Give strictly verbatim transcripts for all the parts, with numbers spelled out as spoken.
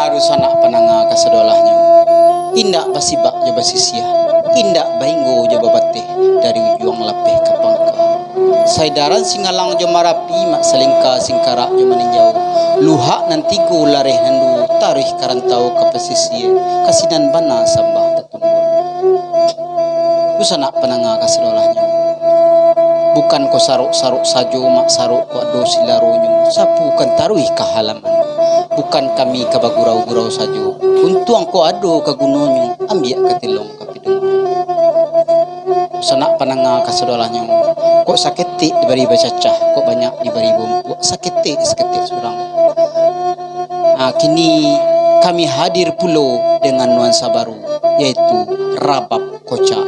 Dunsanak pandanga kasadolahnyo, indak basibak jo basisiah, indak bainggo jo babateh, dari ujuang lapeh ka pangka. Saedaran Singalang jo Marapi, mak salingka singkarak jo maninjau, luhak nan tigo lareh nan duo, taruih ka rantau ka pasisia, ka sinan bana sambah tatumbuah. Dunsanak pandanga kasadolahnyo, bukan ko sarok-sarok sajo, mak sarok ko ado silaronyo, sapu kan taruih ka halaman. Bukan kami ka bagurau-gurau sajo, untuang ko ado ka gunonyo, ambiak ka tilong ka piduang. Dunsanak pandanga kasadolahnyo, kok saketek dibari bacacah, kok banyak dibari bumpuak, saketek-saketek surang. Ah, kini kami hadir pulo dengan nuansa baru, yaitu rabab kocak,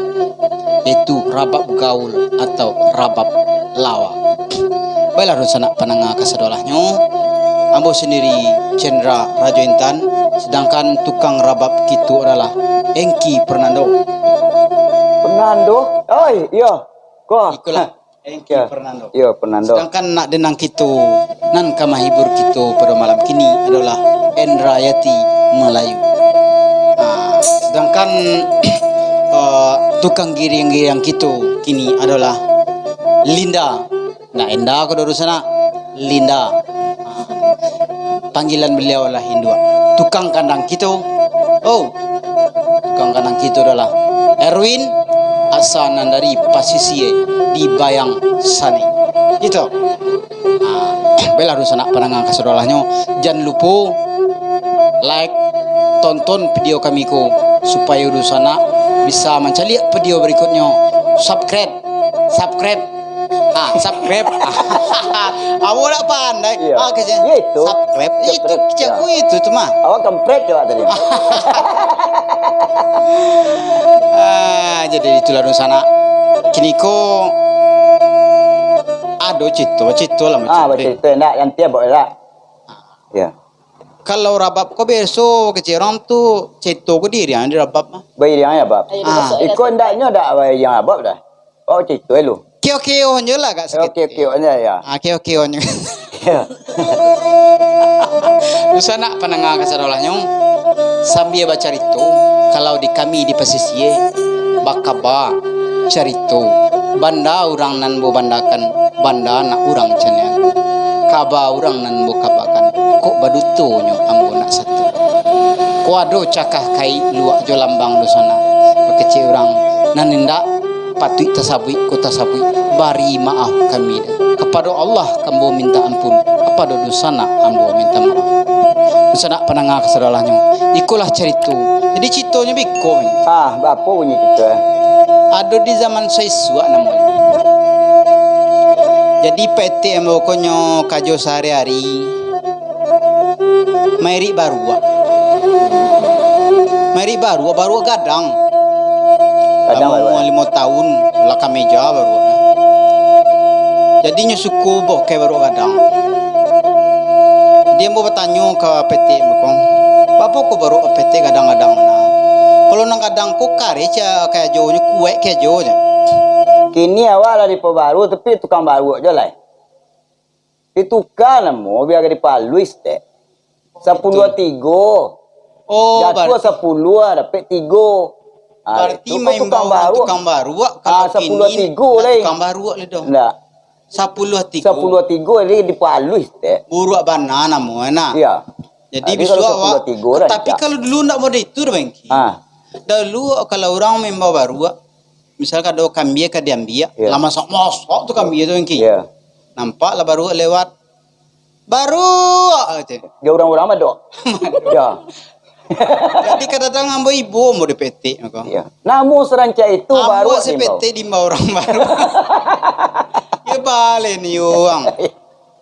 yaitu rabab gaul atau rabab lawak. Baiklah, dunsanak pandanga kasadolahnyo, ambo sendiri Cendra Rajo Intan, sedangkan tukang rabab kito adalah Engki Fernando. Fernando? Oi, iyo. Ko. Ikolah, Engki Fernando. Iyo, Fernando. Sedangkan nak denang kito, nan ka mahibur kito pado malam kini adolah Endra Yati Melayu. Ah, sedangkan, eh, tukang giriang-giriang kito kini adolah Linda. Nak Enda ko doh, dunsanak, Linda. Ah, panggilan beliau lah induak. Tukang kandang kito. Oh, tukang kandang kito adalah Erwin, asa nan dari Pasisia di Bayang Sani. Gitu. Ah, baiklah, dunsanak pandanga kasadolahnyo, jan lupo like, tonton video kami ko, supayo dunsanak bisa mancaliak video barikutnyo. Subscribe, subscribe, ah, subscribe. Awak dak pandai. Iya. Ah, kecek. Ya, itu. Subscribe. Itu, subscribe. Kecek aku itu tu mah. Awak kempret je awak tadi. Ah, jadi itulah dunsanak. Kini ko ado cerita, cerita lah. Ah, macam tu. Cerita nak yang tiap buat lah. Ya. Kalau rabab ko biaso kecek urang tu cerita ko diiriang di rabab mah. Bairing ya, bab. Ah. Iko ndaknyo dak bairing ya, bab dah. Oh, cerita lu. Kio-kionyo lah, Kak, sakik. Kio-kionyo, ya. Ah, kio-kionyo. Ya. Dunsanak pandanga kasadolahnyo, sambia bacarito, kalau di kami di Pasisia, bakaba carito, banda urang nan babandakan, banda nak urang caniago, kaba urang nan bakabakan, kok badutonyo ambo nak satu. Kok ado cakah kaik luak jo lambang dunsanak, bakecek urang, nan indak patuik tasabuik ko tasabuik, bari maaf kami. Kapado Allah ambo minta ampun, kapado dunsanak ambo minta maaf. Dunsanak pandanga kasadolahnyo, ikolah carito. Jadi caritonyo biko, men. Ah, baapo bunyi carito, eh? Ado di zaman saisuak namonyo. Jadi paetek ambo ko nyo kajo sahari-hari. Mairik baruak. Mairik baruak, baruak gadang. Gadang. Lamo baruak. Limo tahun, lah kameja baruak. Jadi nyo suko bokai baruak gadang. Jadi ambo batanyo ka paetek ambo ko, "Baapo ko baruak paetek gadang-gadang bana? Kalau nan gadang ko kareh cak kajo nyo, kuaik kajo," jan. Kini awak lah dipabaru, tapi tukang baruak jo lai. Dituka namo, bia ka dipaluih saketek. Sapuluah tigo. Oh, jatuah sapuluah, dapek tigo. Ah, barati itu ko tukang baruak. Tukang baruak, kalau sapuluah tigo lai. Tukang baruak lai doh. Ndak. Sapuluah tigo. Sapuluah tigo, jadi dipaluih saketek. Buruak bana namo, nah. Iya. Jadi kalau bisuak awak sapuluah tigo lah, tapi ndak. Kalau dulu ndak model itu doh, Bangki. Ah. Dulu kalau urang maimbau baruak, misal ado kambia ka diambiak, iya, lah masak-masak tu kambia tu, Bangki. Iya. Nampak lah baruak lewat. "Baruak!" kecek. Dia urang-urang madok. Madok. Ya. Jadi kadang-kadang ambo ibo ambo di paetek mako. Iya. Namo sarancak itu baruak diimbau. Ambo sapaetek diimbau urang baruak. Yo bale ni urang.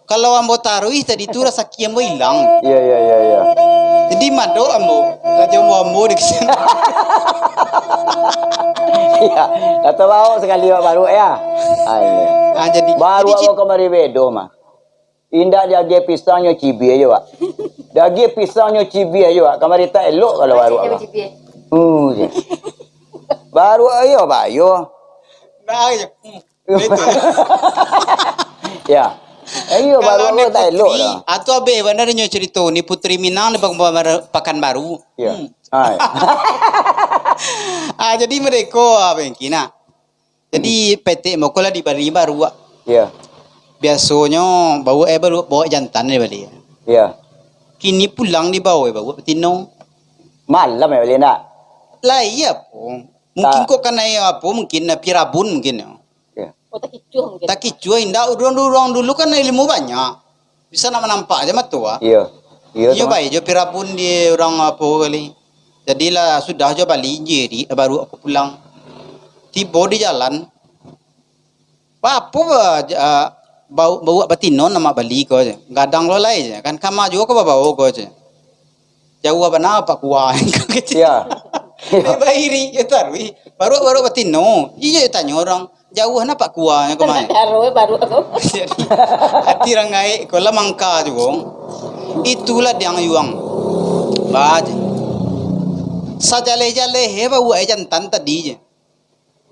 Kalau ambo taruih tadi tu, rasaki ambo ilang. Iya, iya, iya, iya. Jadi madok ambo, rajo ambo, ambo di kisan. Iya, atau bawa sakali awak baruak, ya. Ah, iya. Ah, jadi, baruak jadi cit- awak kamari bedo mah. Indak diagiah pisangnyo cibia jo, Wak. Diagiah pisangnyo cibia jo, Wak. Kamari tak elok kalau baruak, Wak. Cibia. Hmm, je. Baruak ayo, bayo. Nah, ya. Hmm. Betul. Ya. Eh, iyo, baru Kalau aku ni tak elok putri, dah. Atau abih bana nyo carito ni, putri Minang di Pakan Baru, Pakan Baru. Iyo. Hmm. Ai. Ah, jadi mereka, ah, mungkin, ah. Jadi, petek mako lah dibali baruak. Iyo. Biasonyo, bawa, eh, baru, bawa jantan dibali. Iyo. Kini pulang dibawa, eh, bawa batino. Malam, eh, bali ndak? Lah, iyo, apo. Mungkin Tak. Kok kanai apo, mungkin, ah, pirabun mungkin, yo. Iyo. Oh, takicuah mungkin. Takicuah, indak, urang-urang dulu kan ilmu banyak. Bisa nak manampak aja mato, ah. Iyo. Iyo, Iyo, tu. Bae jo pirabun di urang apo kali. Jadilah sudah jo bali, jerik baru aku pulang. Tibo di jalan, "Papo ba-, ja-, bau-, bauak batino nak bali ko," je. "Gadang lo lai," je. "Kan kama juo ko babao ko," je. "Jauah bana Pak Kua." Iyo. Bairi, yo taruih. "Baruak, baruak batino." Iyo, tanyo urang. "Jauah na Pak Kua nyo kama?" Nak taruh baruak ko. Jadi, ati urang gaek ko lah mangka juo. Itulah diang yuang. Ba je. Sajaleh-jaleh, eh, bauak, eh, jantan tadi je.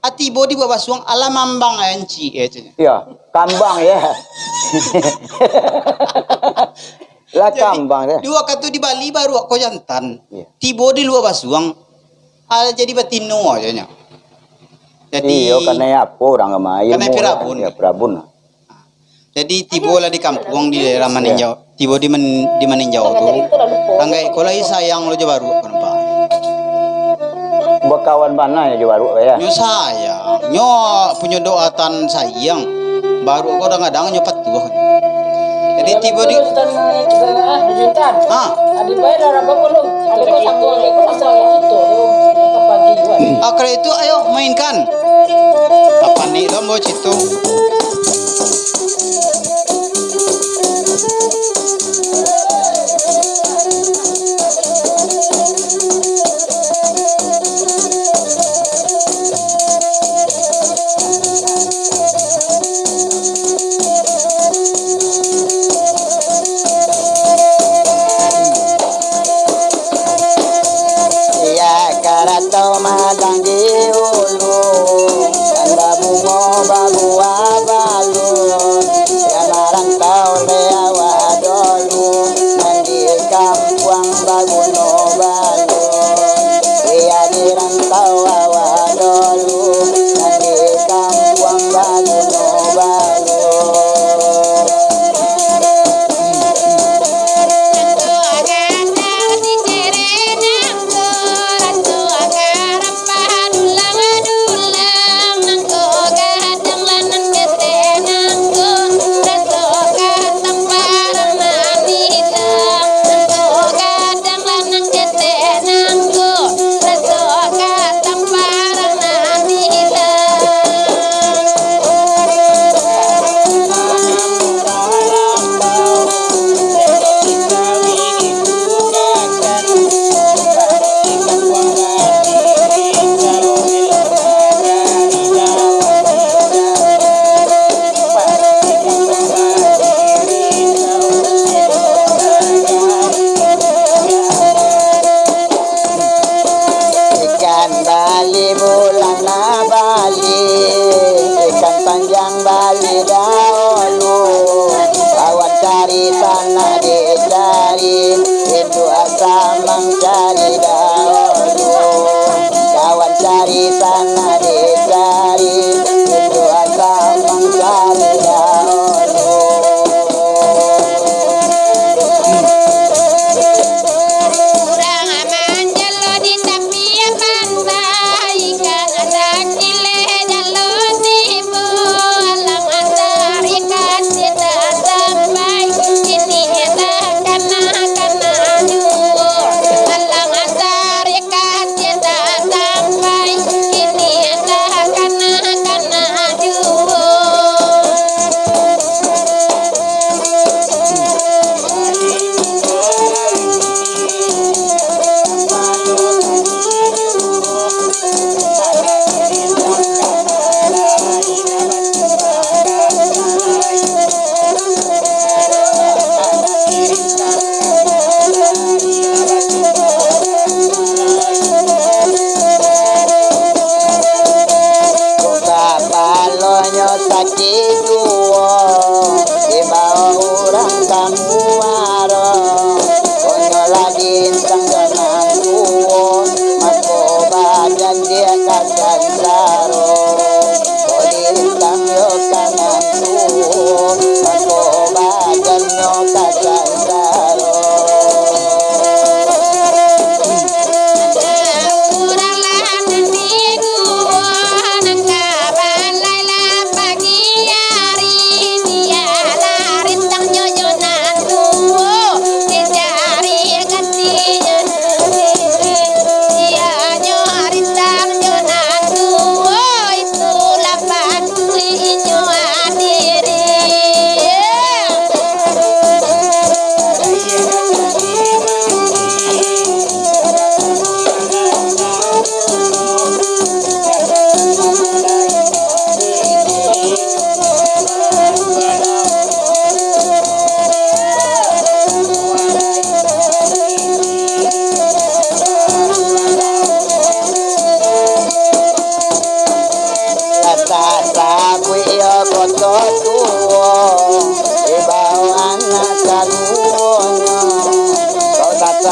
Ah, tibo di bawah basuang, alah mambang, eh, ancik, eh, caknyo. Iyo, kambang, yo. Lah Jadi, kambang, yo. Di wakatu dibali baruak ko jantan. Iyo. Tibo di lua basuang, alah jadi batino aja nyo. Jadi, Iyo, kanai apo urang kama? Kanai Ilmu, pirabun. Iyo, pirabun. Jadi, tibolah di kampuang di daerah Maninjau. Tibo di Man-, di Maninjau tu. Urang gaek ko lai sayang lo jo baruak ko nampak. Bakawan bana yo jo baruak, yo? Nyo sayang. Nyo punyo doa tan sayang. Baruak ko kadang-kadang nyo patuah. Jadi, tibo di Ah. Ah, kalau itu, ayo, mainkan. Apa ni, Lombo Citu? Iyo, karato madang di ulu, tanda bungo babuah balun, yo marantau dek awak dolu, nan di kampuang baguno balun, iyo di rantau awak dolu, nan di kampuang baguno balun. Ikan bali bulan na bali, ikan panjang bali dahulu. Kawan cari sanak dicari, itu asa mangcari dahulu. Kawan cari sanak dicari, itu asa mangcari dahulu. Urang manjalo di tapi pantai, ikan sakileh jalo tibo, alang antar ikan tidak sampai, ini takana-kana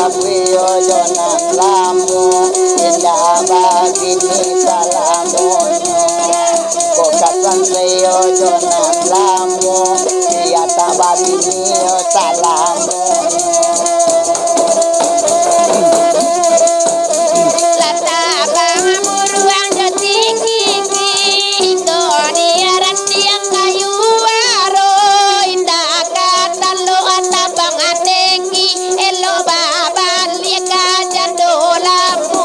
Sansai jo nan lamo, indak babini salamonyo. Kok ka sansai jo nan lamo, biak tak babini salamonyo. Lah tabang buruang jo tinggi-tinggi, iko di rantiang kayu aro, indak ka talok tabang tinggi. Elok babaliak ka jando lamo,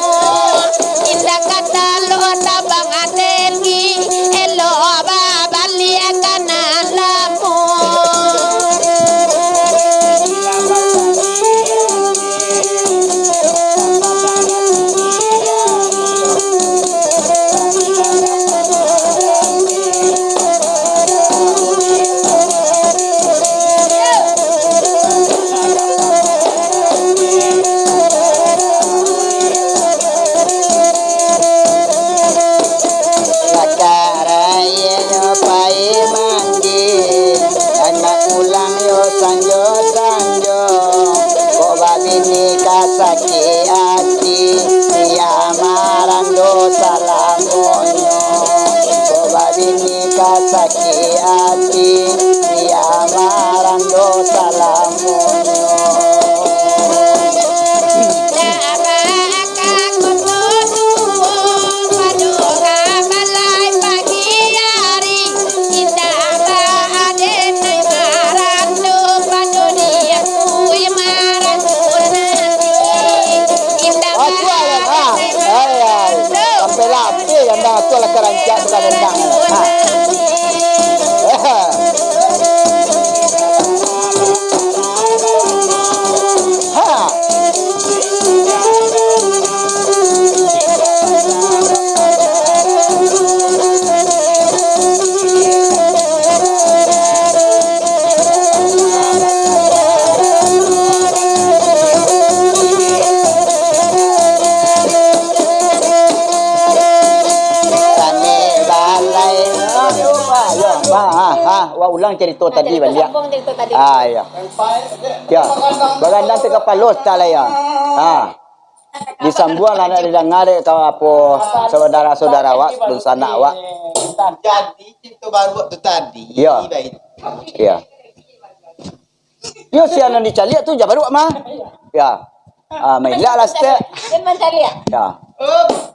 indak ka talok tabang tinggi. Elok babaliak ka nan lamo. Lakar aia nyo pai mandi, anak pulang yo sanjo-sanjo. Kok babini ka sakik ati, biak marando salamonyo. Kok babini ka sakik ati, biak marando salamonyo. Aku alah, ah. Ai, ai. Sampai lapeh gandang aku alah karancak tu kan rendang. Ah. Ha. Rami balai. Yo, ha, ha, ha. Wak ulang carito tadi baliak. Sambung carito tadi. Ah, yo. Yo. Bagandang tu kapalo style yo. Ha. Disambuang lah nak didanga dek ka apo saudara-saudara wak, dunsanak wak. Jadi carito baruak tu tadi. Yo. Yo. Yo, sia nan dicaliak tu, jan baruak mah. Yo. Ah, mailak lah stek. Dia mancaliak. Yo.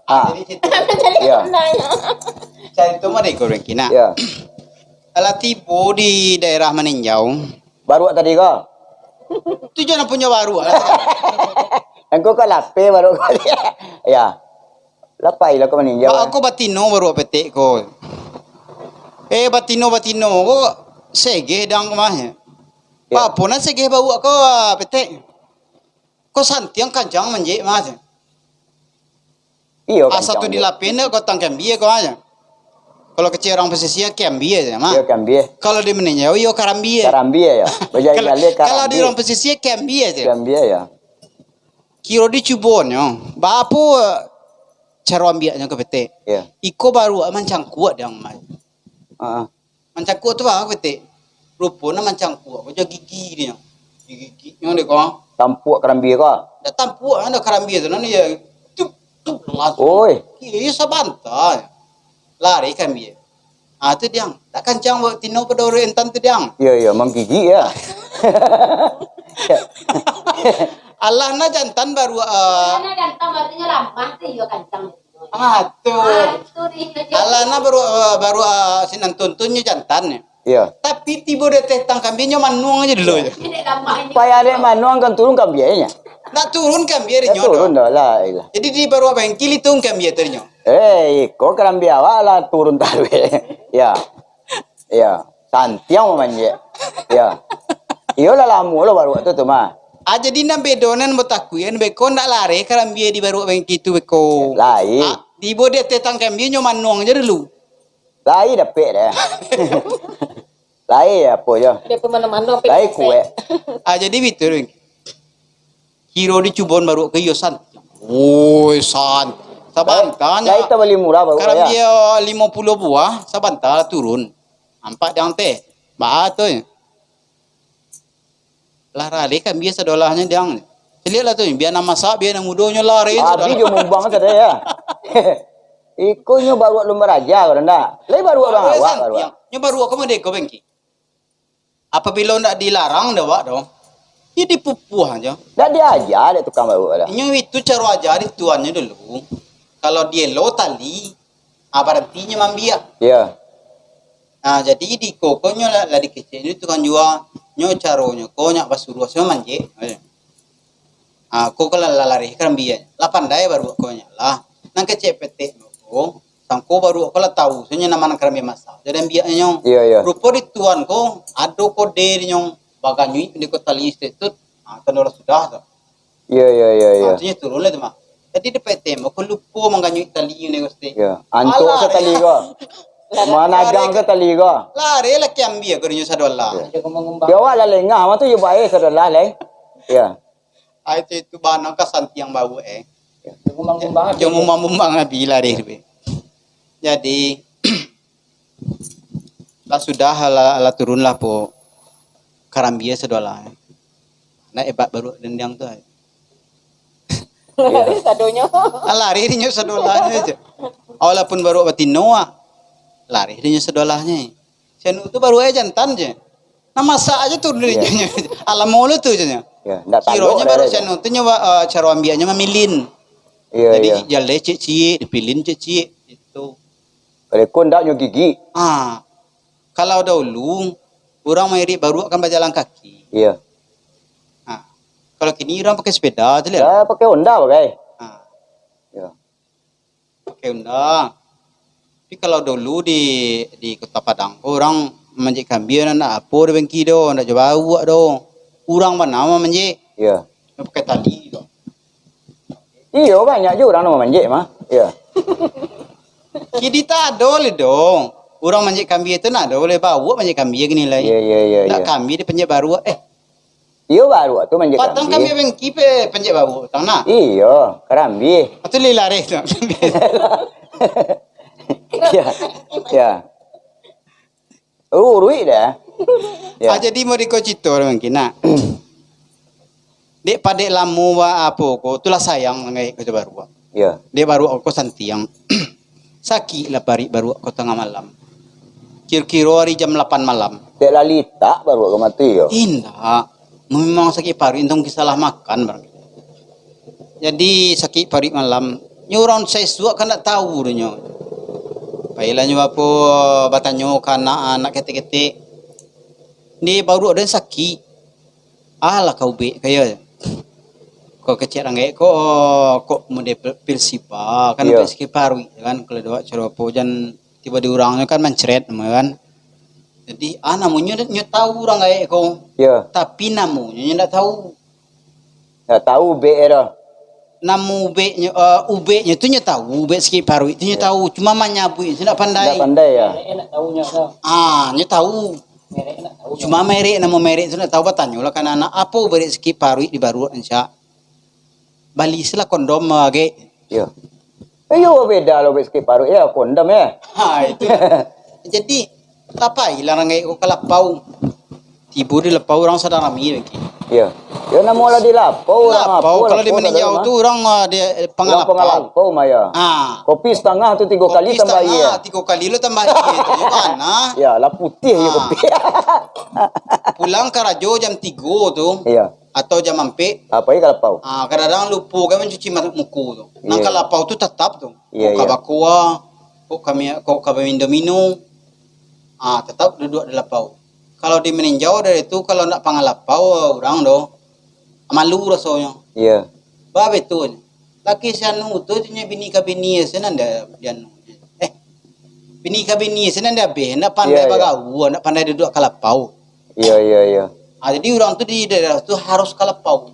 Ah. Jadi carito. Mancaliak. Yo. Carito mah dek Goreng Kinak. Yo. Alah tibo di daerah Maninjau. Baruak tadi ko? Tu jan punyo baruak lah. Angko ka lapeh baruak ko. Yo. Lapeh lah ko Maninjau. Ba ko batino baruak petek ko. Eh, batino-batino ko segeh dang ko mah. Yo. Ba apo nan segeh baruak ko, ah, petek? Ko santiang kancang manjek mah. Iyo, asa tu kancang, di lapeh ndak ko tang kambie ko aja. Kalau kecek urang pasisia kambie aja mah. Iyo, kambie. Kalau di Maninjau iyo karambie. Karambie yo. Kalau, kalau di urang pasisia kambie aja. Kambie yo. Kiro dicubonyo, ba apo caro ambiaknyo ka petek? Iyo. Iko baruak mancangkuak dang mah. Heeh. Mancangkuak tu baa, Petek? Ruponyo mancangkuak ko jo gigi dinyo. Gigi-giginyo dek ko. Tampuak karambia ko? Ndak tampuak, ndak karambia tu, nan iyo. Tup, tup, lansuang. Oi. Iyo, sabanta. Lari karambia. Ah, tu diang. Ndak kancang batino pado urang intan tu diang. Iyo, iyo, manggigik yo. Alah, nah jantan baru, ah. Alah, nah jantan baru nyo lamah tu, iyo kancang. Ah, tu. Ah, itu dia. Alah, nah baru, ah, baru, ah, sinan tuntunnyo jantan nyo. Iyo. Tapi tibo di ateh tang kambinyo manuang aja dulu. Iyo. Payah dek manuang kan turun kambinyo. Ndak turun kambinyo. Ndak turun doh, lah, ilah. Jadi di baruak bengkel itu kambinyo tu nyo. Eh, iko karambia awak lah turun taruih. Yo. Iyo, santiang manjek. Iyo. Iyo lah lamo lo baruak tu, tu mah. Ah, jadi nan bedo nan batakuik an beko ndak lareh karambia di baruak bengkel tu beko. Lai. Ah, tibo di ateh tang kambinyo manuang aja dulu. Lai dapek deh. Lai apo jo. Lai kuek. Ah, jadi bitu. Kiro dicuboan baruak ko iyo, San. Woi, San. Sabantanyo. Lai tabali murah baruak ko yo. Karambia limo puluah buah, sabanta turun. Nampak dang teh. Baa tu. Lah ralih kambia sadolahnyo dang. Caliak lah tu, bia nan masak, bia nan mudo, nyo lari sudah. Abih jo mumbang sajo, ya. Iko nyo baruak lumba raja, ko ndak? Lai baruak urang awak, baruak. Nyo baruak ka mode ko, Bangki? Apabilo ndak dilarang dek awak tu, yo dipupuah ajo. Ndak diaja dek tukang baruak lah. Inyo itu caro aja di tuannyo dulu. Kalau dielo tali, ah, baranti nyo maambiak. Iyo. Nah, jadi di iko ko nyo lah, lah dikecek nyo tukang jua, nyo caronyo ko nyo basuruah se manjek. Ah, ko, ko lah, lah lareh karambia. Lah pandai baruak ko nyo lah. Nan kecek petek ko, sangko baruak ko lah tahu, sajo nyo nan ma nan karambia masak. Jadi ambiaknyo. Iyo, iyo. Rupo di tuan ko, ado kode dinyo baganyuik di ko tali stek tu. Ah, tando lah sudah tu. Iyo, iyo, iyo, iyo. Ah, tu nyo turun lah tu mah. Jadi di petek ko lupo mangganyuik tali ni ko stek. Iyo. Antuk se tali ko. Managang se tali ko. Lari lah kiambia ko dinyo sadolah. Iyo. Yo awak lah lengah, mah tu yo bae sadolah lai. Iyo. Ai, itu, itu bana ka santiang bau, eh. Mumbang-mumbang. Yo, mumbang-mumbang abih lari tu, eh. Jadi, lah sudah, lah, lah turun lah po karambia sadolah, eh. Nak ebat baruak dandiang tu, eh. Lari sadonyo. Ah, lari dinyo sadolahnyo aja. Walaupun baruak batino, ah, lari dinyo sadolahnyo, eh. Sanu tu baruak, eh, jantan je. Nah, masak aja tu dulu. Iyo. Alam mulu tu je. Iyo, ndak tanduk. Kironyo baru sanu tu nyo, eh, caro ambiaknyo mamilin. Iyo, iyo. Jadi, jaleh ciek-ciek, dipilin ciek-ciek, gitu. Kalau iko ndak nyo gigik. Ah, kalau dahulu, urang mairik baruak kan bajalan kaki. Iyo. Ah, kalau kini urang pakai sepeda tu lah. Yo, pakai Honda pakai. Ah. Iyo. Pakai Honda. Tapi kalau dulu di, di Kota Padang ko, urang manjek karambia ndak apo doh, Bangki, doh, ndak jo baruak doh. Urang bana manjek. Iyo. Pakai tali tu. Iyo, banyak juo urang nan manjek mah. Iyo. Kini tak ado lai doh. Urang manjek karambia tu ndak ado lai, baruak manjek karambia kini lai. Iyo, iyo, iyo, iyo. Ndak karambia dipanjek baruak, eh. Iyo, baruak tu manjek karambia. Patang karambia Bangki pe panjek baruak, patang nah. Iyo, karambia. Atu lai lareh tu. Iyo, iyo. Uruik dah. Iyo. Ah, jadi mau diko cito mungkin, nah. Dek padek lamo ba-, apo ko, tu lah sayang sangaik ko jo baruak. Iyo. Dek baruak ko santiang. Sakik lah paruik baruak ko tangah malam. Kiro-kiro ari jam lapan malam. Dek lah litak baruak ko mati yo. Indak. Memang sakik paruik, entong salah makan barang. Jadi, sakik paruik malam. Nyo urang saisuak kan ndak tahu doh nyo. Pailah nyo apo, batanyo ka anak, anak ketek-ketek. Ni baruak den sakik. Alah ka ubek ka yo. Ko kecek ranggaek ko, kok mode pil-, pil siba, kan. Iyo. Ubek sakik paruik kan, kalau dek awak caro apo, jan tibo di urang nyo kan mancret namo kan. Jadi, ah, namonyo nyo tahu ranggaek ko. Iyo. Tapi namonyo nyo ndak tahu. Ndak tahu ubek e doh. Namo ubeknyo, eh, ubeknyo tu nyo tahu, ubek sakik paruik tu nyo tahu, cuma manyabuik tu ndak pandai. Ndak pandai, yo. Merek ndak tahu nyo, ndak. Ah, nyo tahu. Merek ndak tahu nyo. Cuma merek, namo merek tu ndak tahu, batanyolah ka anak, "Apo ubek sakik paruik di baruak, Encak?" "Bali se lah kondom, agek." Iyo. Iyo, beda lo ubek sakik paruik, yo, kondom, yo. Ha, itu. Jadi, lah pailah ranggaek ko ka lapau. Tibo di lapau, urang sadang rami lagi. Iyo. Yo, namo lah di lapau, urang lapau, apo, kalau di lapau Maninjau tu urang, ah, di, eh, pangalapau. Urang pangalapau mah, yo. Ah. Kopi satangah tu tigo kali tambah aia. Kopi satangah, tigo kali lo tambah aia tu, yo kan, nah. Yo, lah putiah yo kopi. Pulang karajo jam tigo tu. Iyo. Atau jam ampek. Apo ka lapau? Ah, kadang-kadang lupo kan mancuci ma-, muko tu. Nan ka lapau tu tatap tu. Iyo, iyo. Kok ka bakoa, kok ka mi-, kok ka bamindo-mindo. Ah, tatap duduak di lapau. Kalau di Maninjau dari tu, kalau ndak pangalapau urang doh, malu rasonyo. Iyo. Ba betul. Laki si anu tu, nyo bini ka bini se nan dia, dia anu. Eh, bini ka bini se nan dia abih, ndak pandai bagaua, ndak pandai duduak ka lapau. Iyo, iyo, iyo. Ah, jadi urang tu di daerah tu harus ka lapau.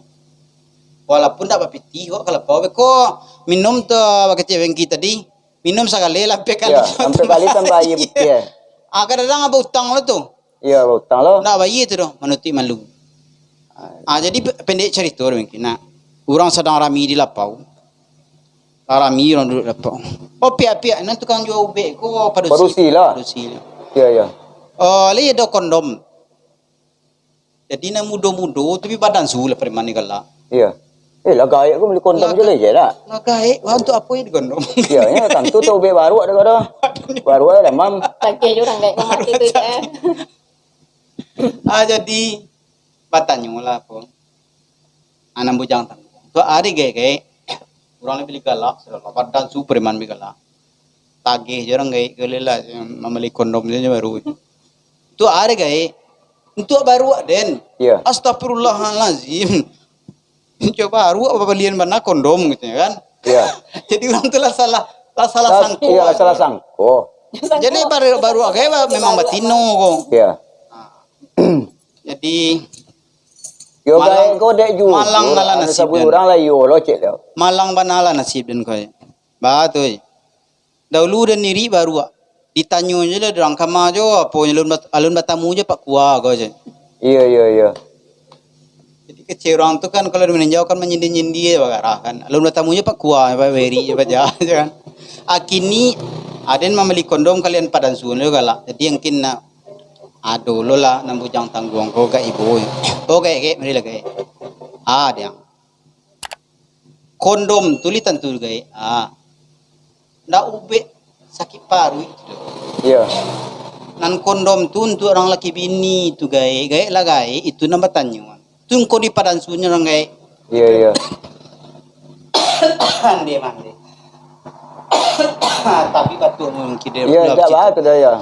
Walaupun ndak bapitih, awak ka lapau. Beko minum tu, bakecek Bangki tadi, minum sakali lah ampek kali. Iyo, ampek kali tambah aia putiah. Ah, kadang-kadang bautang lah tu. Iyo, bautang lo. Ndak baia tu doh, manutuik malu. Ah, jadi pe-, pendek carito doh Bangki. Nah, urang sadang rami di lapau. Lah rami urang duduak lapau. Oh, piak-piak, nan tukang jua ubek ko padusi. Padusi lah. Padusi lah. Iyo, iyo. Oh, lai ado kondom. Jadi, nan mudo-mudo, tapi badan su lah preman ni galak. Iyo. Eh, lah gaek ko bali kondom je lah, je lah. Lah gaek, wah, untuak apo yo digondom? Yo, nyo tantu tu ubek baruak dah kada. Baruak dah, mam. Takeh je urang gaek mati tu, eh. Ah, jadi, batanyolah ko. Anak bujang tangguang. Tu ari gaek-gaek. Urang lai bali galak, sudah lah. Badan su preman bali galak. Tagih je urang gaek ko lai lah, mambali kondom je baru. Tu ari gaek. Untuak baruak den. Iya. Astagfirullahalazim. Cubo baruak babalian bana kondom gitu ya kan. Iya. Jadi urang tu lah salah, lah salah sangko. Iya, lah salah sangko. Jadi baru, baruak gaek memang batino ko. Iya. Jadi, yo, malang, gaek ko dek juo. Malang bana nasib den. Urang lah iyo lo cek lo. Malang bana lah nasib den ko. Ba tu. Dahulu den iri baruak. Ditanyo je lah urang kama jo, apo alun bat-, alun batamu je Pak Kua ko je. Iyo, iyo, iyo. Jadi kecek urang tu kan kalau maninjau kan manyindia-nyindia je bagarah kan. Alun batamu je Pak Kua, Pak Beri je baja je kan. Ah, kini aden mambali kondom kalian padansuan lo galak. Jadi mungkin nak ado lo lah nan bujang tangguang ko gaek ibo. Oh, gaek, gaek, mari lah gaek. Ah, diang. Kondom tu li tantu gaek. Ah. Ndak ubek sakik paruik tu. Iyo. Nan kondom tu untuak urang laki bini tu gaek. Gaek lah gaek, itu nan batanyo. Tu engkau di padansuan urang gaek. Iyo, iyo. Mandi, mandi. Tapi batuk mungkin dia. Iyo, lah dak bacito. Ba tu dah yo.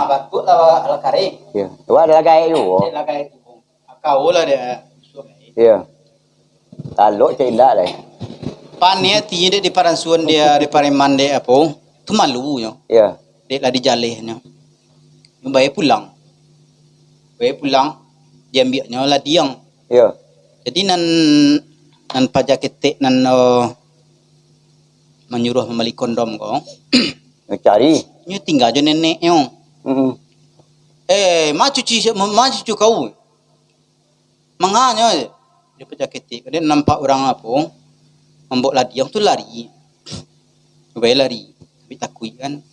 Batuk lah, lah kareh. Iyo. Tu ado lah gaek juo. Lah gaek juo. Kau lah dia. Iyo. Talok cak indak deh. Pan ni artinyo dek di paransuan dia, di pareman dek apo, tu malu nyo. Iyo. Dek lah dijaleh nyo. Nyo bae pulang. Bae pulang, diambiaknyo ladiang. Iyo. Jadi nan, nan paja ketek nan, eh, manyuruah mambali kondom ko. Nyo cari. Nyo tingga jo neneknyo. Mm-mm. Eh, ma cucu, ma, ma cucu kau? Manganyo, dia paja ketek. Dia nampak urang apo, mambao ladiang tu lari. Bae lari. Tapi takuik kan.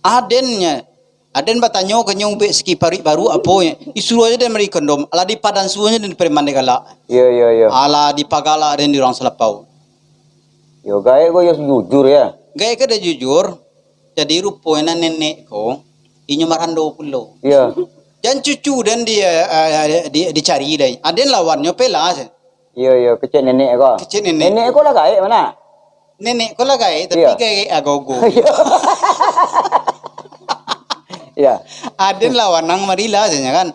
Adennyo, aden batanyo ka nyo ubek siki paruik baru apo, disuruah aja dia mari kondom. Alah dipadansuahnyo dan preman dia galak. Iyo, iyo, iyo. Alah dipagalak aden di urang salapau. Yo, gaek ko yo jujur yo. Gaek ko dia jujur. Jadi ruponyo nan nenek ko, inyo marando pulo. Iyo. Jan cucu den di, eh, di, dicari dai. Aden lawannyo pelah se. Iyo, iyo, kecek nenek ko. Kecek nenek. Nenek ko lah gaek mano? Nenek ko lah gaek, tapi iyo, gaek ago-ago. Iyo. Iyo. Aden lawan nan marilah se nyo kan.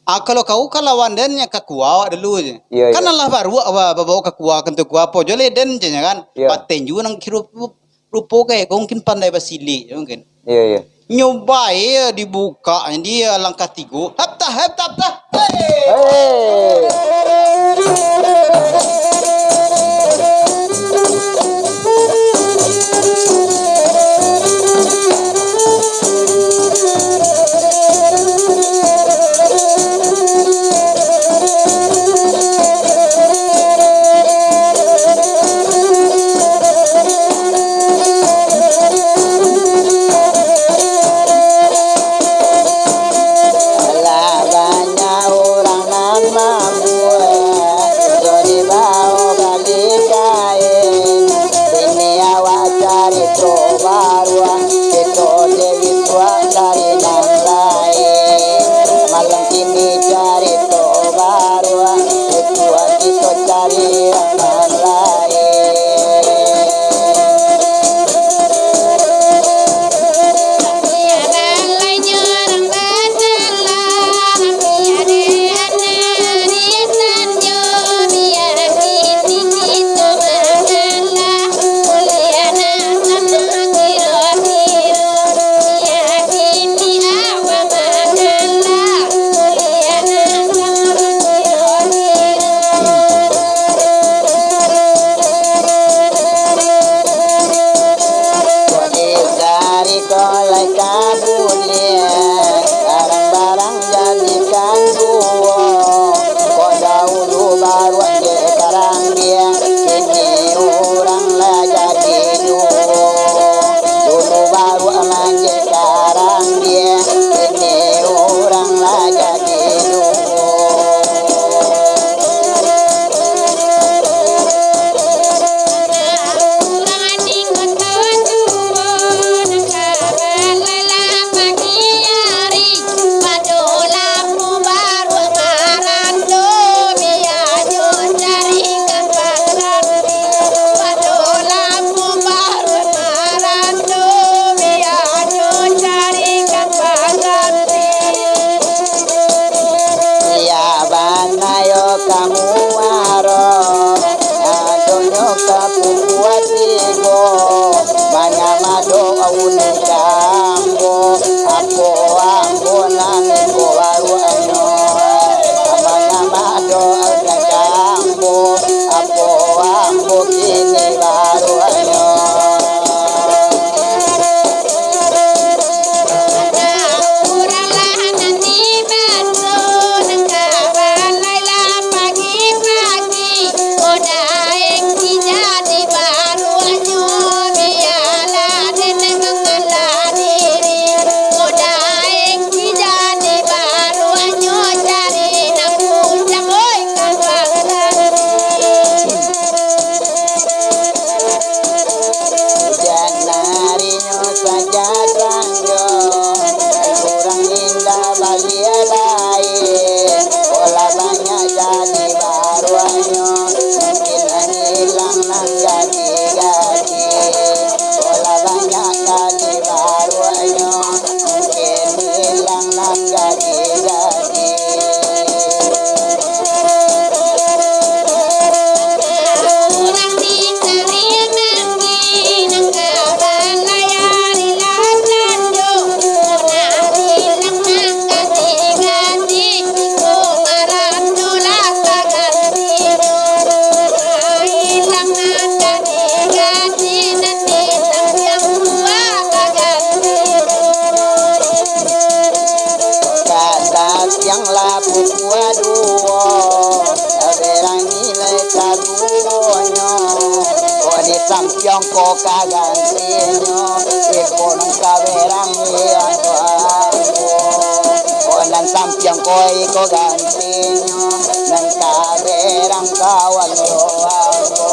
Ah, kalau kau ka lawan den, nyo ka Kua awak dulu se. Iyo, kan iyo. Alah baruak ba-, babao ka Kua, kantu Kua apo jo leh den se nyo kan. Iyo. Paten juo nan kiro Rupo gaek ko mungkin pandai basilik jo mungkin. Iyo, iyo. Nyo bae dibukak, dia langkah tigo. Hap tah, hap tah, hap tah. Hei! Hei! Lah banyak urang nan mambuek, so dibao bali kain. Kini awak carito baruak, kito dewi tuak cari nan lain. Malam kini carito baruak, dewi tuak kito cari nan lain. Kok dicari kok lai ka buliah, barang-barang jadikan duo. Kok dahulu baruak dek karang dia, kini urang lah jadi duo. Dulu baruak manjek karang dia, kini urang lah jadi duo. Banyak, mungkin hilang nan jadi-jadi. Bola banyak jadi baruaknyo, mungkin hilang nan jadi-jadi. Urang dicari manggi nan ka balayari lah tanjo, urang hilang nan jadi-jadi. Sampiang lah pukua duo, berang nilai kaduonyo. Kok di sampiang ko ka gantinyo, iko nan ka berang iyo ko ambo. Kok nan sampiang ko iko gantinyo, nan ka berang kawan yo ambo.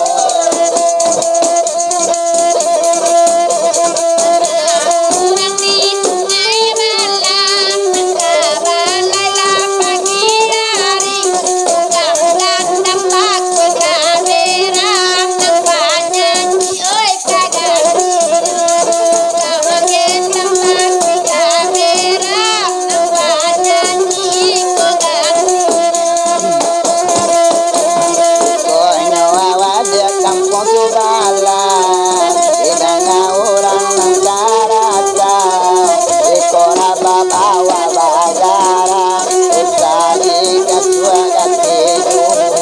Konyo awak dek kampuang subalah, didanga urang nan karasa, iko rabab awak bagara, usah dikasuak katiduan,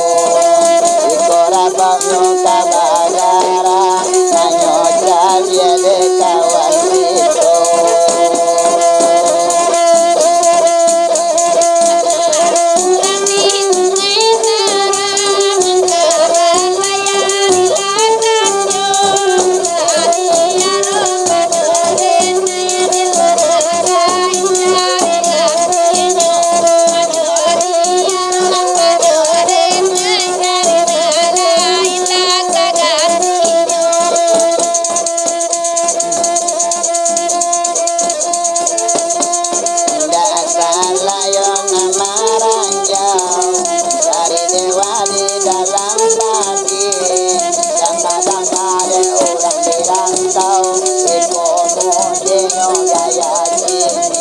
iko rababnyo ka bagara, nanyo caliak dek kawan kito. Indak salah yo nan maranjau, dari dewa di dalam baki. Danga-danga dek urang di rantau, iko mudinyo gaya kini.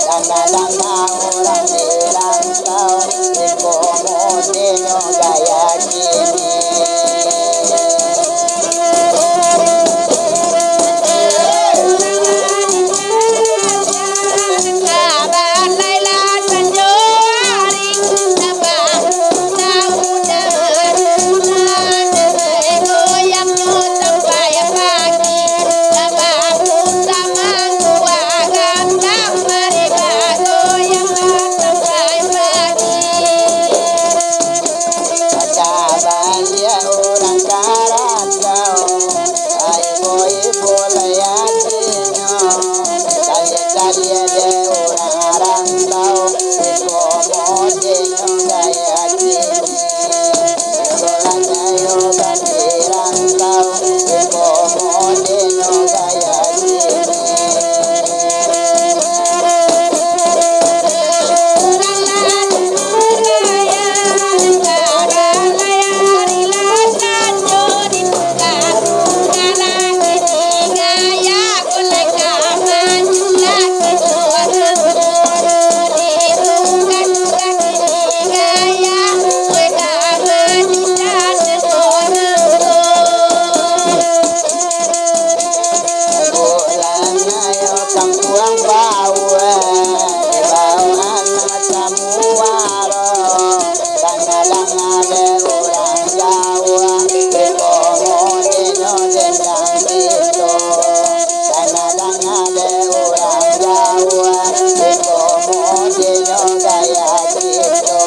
Danga-danga urang di rantau, iko mudinyo gaya kini. Ka baliak urang karasau, ibo-ibo lai atinyo, caliak-caliak dek urang rantau, iko mudinyo gaya kini. Iko lah gayo bati rantau, iko mudinyo gaya kini. Bulan ayo kampuang bawah, di bawah anak samuaro. Danga-danga dek urang jauah, iko mudinyo dendang kito. Danga-danga dek urang jauah, iko mudinyo gaya kito.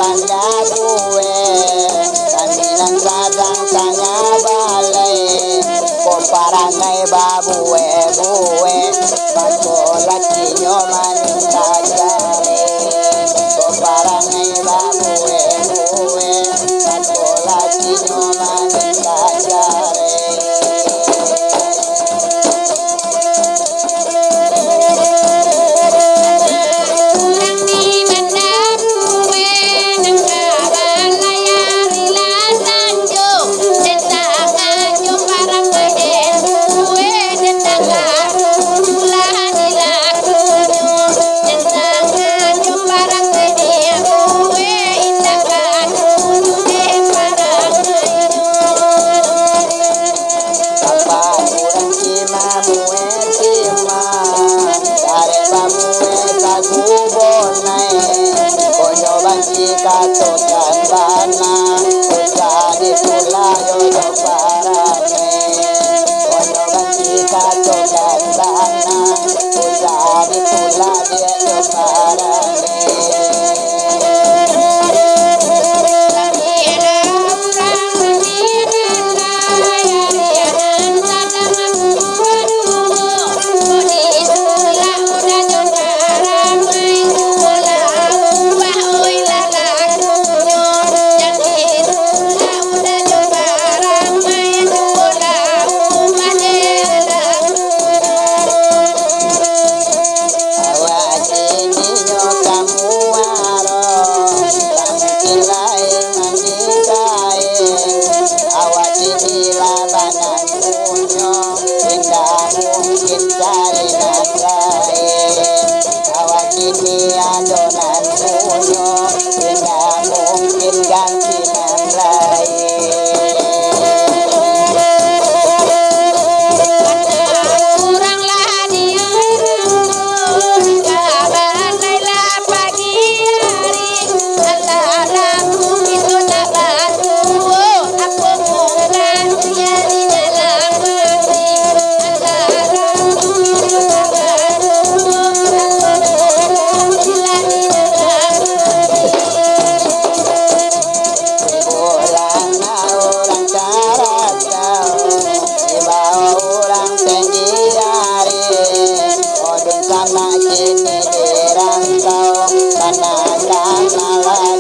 Pangga buek, kami nan sadang tangah balai. Ko parangai babuek-buek, mako lakinyo mamintak jarek. Ko parangai babuek-buek, mako lakinyo mamintak jarek. Apak urang ki mamuek sima, karek bamuek sagu bonai, konyo banci katokan bana, usah ditulak yo jo parangai. Konyo banci katokan bana, usah ditulak yo jo parangai. Awak kini nyo ka muaro, tak mungkin lai manikahi. Awak kini lah banantunyo, indak mungkin cari nan lain. Awak kini ado nan punyo, indak mungkin ganti nan lain. Pulang urang karajau, dibao urang tinggi ari. Odun samak kini di rantau, tanah ka malah